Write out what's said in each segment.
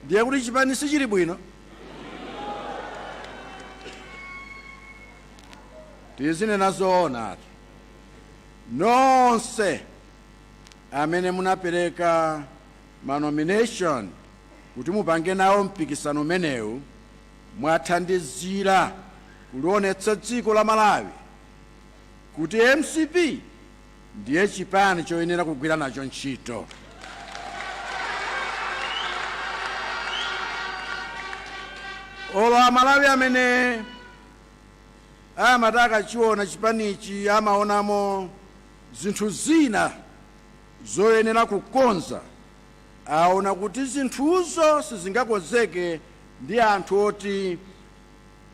Ndiye kuti chipani sichili bwino. Tizinena zoona. Nonse amene munapereka ma nomination kuti mupange nawo mpikisano umenewu, mwathandizira kulionetsa dziko la Malawi kuti MCP ndiye chipani choyenera kugwira nacho ntchito. Olo Amalawi amene amati akachiona chipanichi amaonamo zinthu zina zoyenera kukonza, aona kuti zinthuzo sizingakonzeke ndi anthu oti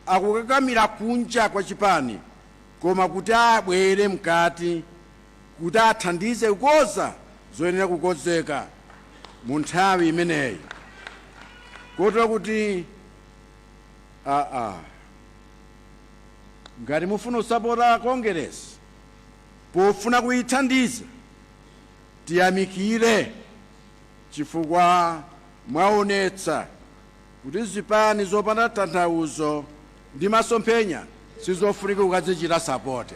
akukakamira kunja kwa chipani, koma kuti abwere mkati kuti athandize kukonza zoyenera kukonzeka mu nthawi imeneyi, kotero kuti ngati mufuna kusapota Kongeresi pofuna kuyithandiza, tiyamikire chifukwa mwaonetsa kuti zipani zopanda tanthauzo ndi masomphenya sizofunika kukazichita support.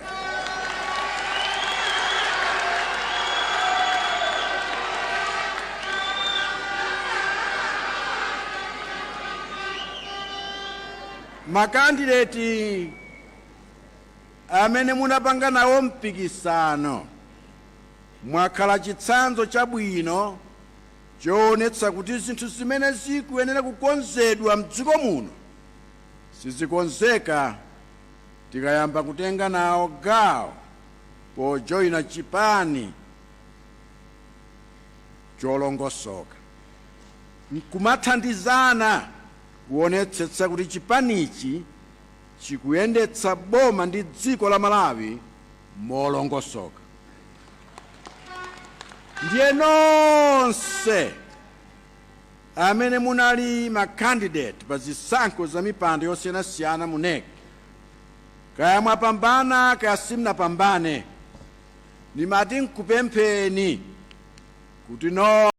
Makandideti amene munapanga nawo mpikisano, mwakhala chitsanzo chabwino choonetsa kuti zinthu zimene zikuyenera kukonzedwa mdziko muno sizikonzeka tikayamba kutenga nawo gawo pojoyina chipani cholongosoka, nkumathandizana kuonetsetsa kuti chipanichi chikuyendetsa boma ndi dziko la Malawi molongosoka. Ndiye nonse amene munali ma candidate pa zisankho za mipando yosiyanasiyana mu NEC, kaya mwapambana kaya simunapambane, nimati nkupempheni kuti no